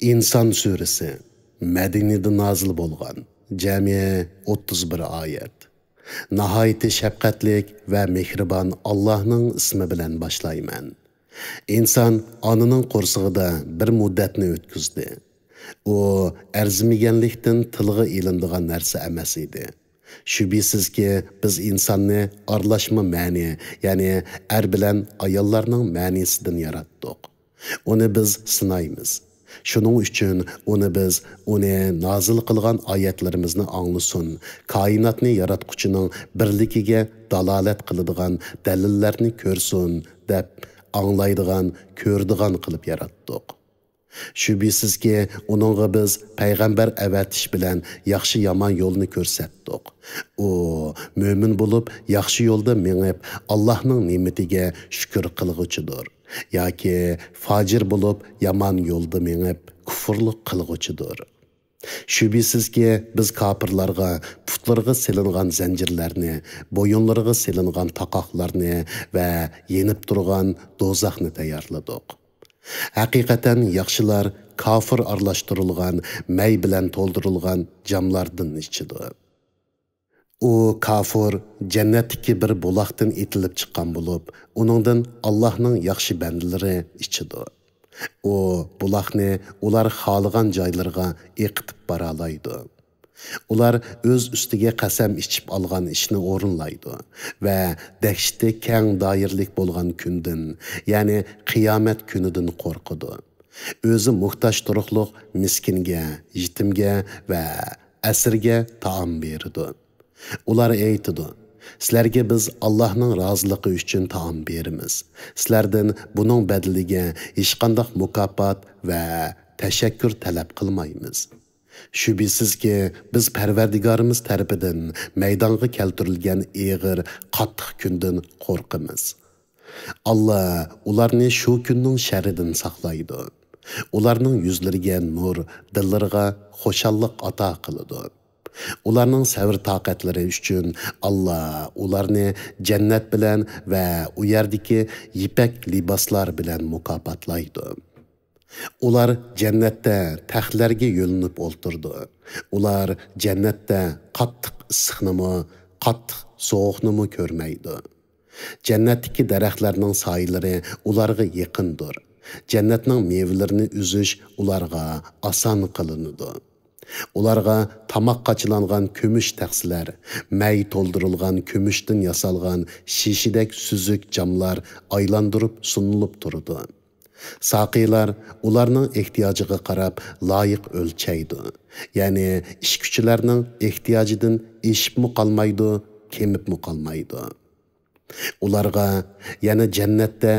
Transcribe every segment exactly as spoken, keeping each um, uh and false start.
ئىنسان سۈرىسى، مەدىنىدە نازىل بولغان، جەمئىي ئوتتۇز بىر ئايەت. ناھايىتى شەپقەتلىك ۋە مېھرىبان ئاللاھنىڭ ئىسمى بىلەن باشلايمەن. ئىنسان ئانىنىڭ قورسىقىدا بىر مۇددەتنى ئۆتكۈزدى. ئۇ ئەرزىمىگەنلىكتىن تىلغا ئېلىنىدىغان نەرسە ئەمەس ئىدى. شۈبھىسىزكى، بىز ئىنساننى ئارىلاشما مەنى، يەنى ئەر بىلەن ئاياللارنىڭ مەنىسىدىن ياراتتۇق. ئۇنى بىز سىنايمىز. شۇنىڭ ئۈچۈن ئۇنى بىز ئۇنى نازىل قىلغان ئايەتلىرىمىزنى ئاڭلىسۇن، كائىناتنى ياراتقۇچىنىڭ بىرلىكىگە دالالەت قىلىدىغان دەلىللەرنى كۆرسۇن، دەپ ئاڭلايدىغان، كۆرىدىغان قىلىپ ياراتتۇق. شۈبھىسىزكى، ئۇنىڭغا بىز پەيغەمبەر ئەۋەتىش بىلەن ياخشى-يامان يولنى كۆرسەتتۇق. ئۇ مۆمىن بولۇپ، ياخشى يولدا مېڭىپ، ئاللاھنىڭ نېمىتىگە شۈكۈر قىلغۇچىدۇر. ياكى فاجىر بولۇپ، يامان يولدا مېڭىپ، كۇفۇرلۇق قىلغۇچىدۇر. شۈبھىسىزكى، بىز كاپىرلارغا پۇتلىرىغا سېلىنغان زەنجىرلەرنى، بويۇنلىرىغا سېلىنغان تاقاقلارنى ۋە يېنىپ تۇرغان دوزاخنى تەييارلىدۇق. ھەقىقەتەن ياخشىلار كافۇر ئارىلاشتۇرۇلغان مەي بىلەن تولدۇرۇلغان جاملاردىن ئىچىدۇ. ئۇ كافۇر جەننەتتىكى بىر بۇلاقتىن ئېتىلىپ چىققان بولۇپ، ئۇنىڭدىن ئاللاھنىڭ ياخشى بەندىلىرى ئىچىدۇ. ئۇ بۇلاقنى ئۇلار خالىغان جايلىرىغا ئېقىتىپ بارالايدۇ. ئۇلار ئۆز ئۈستىگە قەسەم ئىچىپ ئالغان ئىشنى ئورۇنلايدۇ ۋە دەھشىتى كەڭ دائىرىلىك بولغان كۈندىن، يەنى قىيامەت كۈنىدىن قورقىدۇ. ئۆزى موھتاج تۇرۇقلۇق مىسكىنگە، يېتىمگە ۋە ئەسىرگە تائام بېرىدۇ. ئۇلار ئېيتىدۇ: «سىلەرگە بىز ئاللاھنىڭ رازىلىقى ئۈچۈن تائام بېرىمىز. سىلەردىن بۇنىڭ بەدىلىگە ھېچقانداق مۇكاپات ۋە تەشەككۈر تەلەپ قىلمايمىز. شۈبھىسىزكى، بىز پەرۋەردىگارىمىز تەرىپىدىن مەيدانغا كەلتۈرۈلگەن ئېغىر، قاتتىق كۈندىن قورقىمىز.» ئاللا ئۇلارنى شۇ كۈننىڭ شەررىدىن ساقلايدۇ. ئۇلارنىڭ يۈزلىرىگە نۇر، دىللىرىغا خۇشاللىق ئاتا قىلىدۇ. ئۇلارنىڭ سەۋر-تاقەتلىرى ئۈچۈن ئاللا ئۇلارنى جەننەت بىلەن ۋە ئۇ يەردىكى يىپەك لىباسلار بىلەن مۇكاپاتلايدۇ. ئۇلار جەننەتتە تەختلەرگە يۆلىنىپ ئولتۇرىدۇ. ئۇلار جەننەتتە قاتتىق ئىسسىقنىمۇ، قاتتىق سوغۇقنىمۇ كۆرمەيدۇ. جەننەتتىكى دەرەخلەرنىڭ سايىلىرى ئۇلارغا يېقىندۇر. جەننەتنىڭ مېۋىلىرىنى ئۈزۈش ئۇلارغا ئاسان قىلىنىدۇ. ئۇلارغا تاماق قاچىلانغان كۈمۈش تەخسىلەر، مەي تولدۇرۇلغان كۈمۈشتىن ياسالغان شىشىدەك سۈزۈك جاملار ئايلاندۇرۇپ سۇنۇلۇپ تۇرىدۇ. ساقىيلار ئۇلارنىڭ ئېھتىياجىغا قاراپ لايىق ئۆلچەيدۇ. يەنى ئىچكۈچىلەرنىڭ ئېھتىياجىدىن ئېشىپمۇ قالمايدۇ، كېمىپمۇ قالمايدۇ. ئۇلارغا يەنە جەننەتتە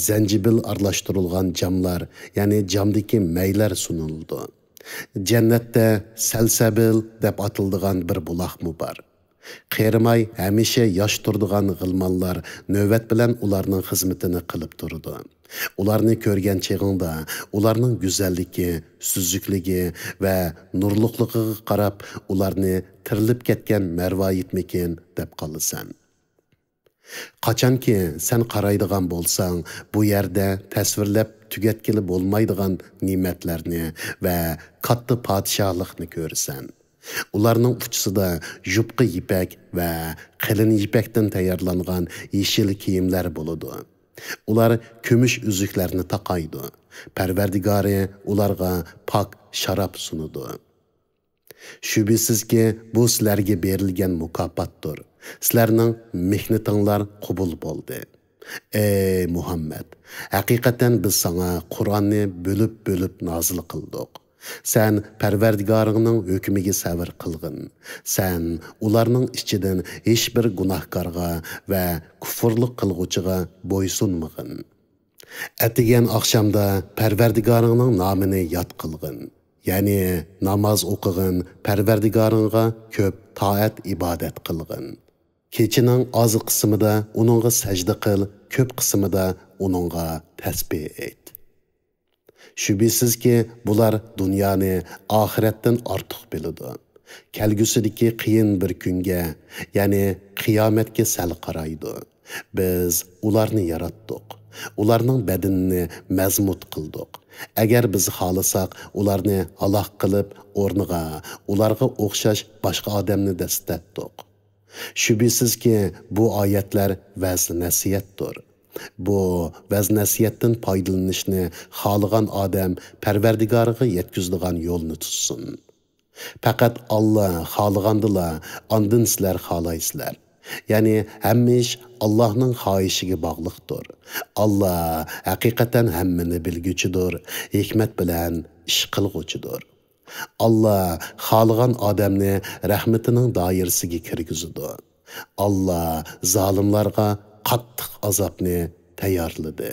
زەنجىبىل ئارىلاشتۇرۇلغان جاملار، يەنى جامدىكى مەيلەر سۇنۇلىدۇ. جەننەتتە سەلسەبىل دەپ ئاتىلىدىغان بىر بۇلاقمۇ بار. قېرىماي ھەمىشە ياش تۇرىدىغان غىلمانلار نۆۋەت بىلەن ئۇلارنىڭ خىزمىتىنى قىلىپ تۇرىدۇ. ئۇلارنى كۆرگەن چېغىڭدا ئۇلارنىڭ گۈزەللىكى، سۈزۈكلۈكى ۋە نۇرلۇقلۇقىغا قاراپ ئۇلارنى تىرىلىپ كەتكەن مەرۋايىتمىكىن دەپ قالىسەن. قاچانكى سەن قارايدىغان بولساڭ، بۇ يەردە تەسۋىرلەپ تۈگەتكىلى بولمايدىغان نېمەتلەرنى ۋە كاتتا پادىشاھلىقنى كۆرىسەن. ئۇلارنىڭ ئۇچىسىدا يۇپقا يىپەك ۋە قېلىن يىپەكتىن تەييارلانغان يېشىل كىيىملەر بولىدۇ. ئۇلار كۈمۈش ئۈزۈكلەرنى تاقايدۇ. پەرۋەردىگارى ئۇلارغا پاك شاراب سۇنىدۇ. شۈبھىسىزكى، بۇ سىلەرگە بېرىلگەن مۇكاپاتتۇر. سىلەرنىڭ مېھنىتىڭلار قوبۇل بولدى. ئەي مۇھەممەد، ھەقىقەتەن بىز ساڭا قۇرئاننى بۆلۈپ-بۆلۈپ نازىل قىلدۇق. سەن پەرۋەردىگارىڭنىڭ ھۆكمىگە سەۋر قىلغىن. سەن ئۇلارنىڭ ئىچىدىن ھېچبىر گۇناھكارغا ۋە كۇفۇرلۇق قىلغۇچىغا بويسۇنمىغىن. ئەتىگەن ئاخشامدا پەرۋەردىگارىڭنىڭ نامىنى ياد قىلغىن. يەنى ناماز ئوقۇغىن، پەرۋەردىگارىڭغا كۆپ تائەت-ئىبادەت قىلغىن. كېچىنىڭ ئاز قىسمىدا ئۇنىڭغا سەجدە قىل، كۆپ قىسمىدا ئۇنىڭغا تەسبىھ ئېيت. شۈبھىسىزكى، بۇلار دۇنيانى ئاخىرەتتىن ئارتۇق بىلىدۇ. كەلگۈسىدىكى قىيىن بىر كۈنگە، يەنى قىيامەتكە سەل قارايدۇ. بىز ئۇلارنى ياراتتۇق. ئۇلارنىڭ بەدىنىنى مەزمۇت قىلدۇق. ئەگەر بىز خالىساق، ئۇلارنى ھالاك قىلىپ، ئورنىغا ئۇلارغا ئوخشاش باشقا ئادەمنى دەسسەتتۇق. شۈبھىسىزكى، بۇ ئايەتلەر ۋەز-نەسىھەتتۇر. بۇ ۋەز-نەسىھەتتىن پايدىلىنىشنى خالىغان ئادەم پەرۋەردىگارىغا يەتكۈزىدىغان يولنى تۇتسۇن. پەقەت ئاللا خالىغاندىلا، ئاندىن سىلەر خالايسىلەر. يەنى ھەممە ئىش ئاللاھنىڭ خاھىشىگە باغلىقتۇر. ئاللا ھەقىقەتەن ھەممىنى بىلگۈچىدۇر، ھېكمەت بىلەن ئىش قىلغۇچىدۇر. ئاللا خالىغان ئادەمنى رەھمىتىنىڭ دائىرىسىگە كىرگۈزىدۇ. ئاللا زالىملارغا قاتتىق ئازابنى تەييارلىدى.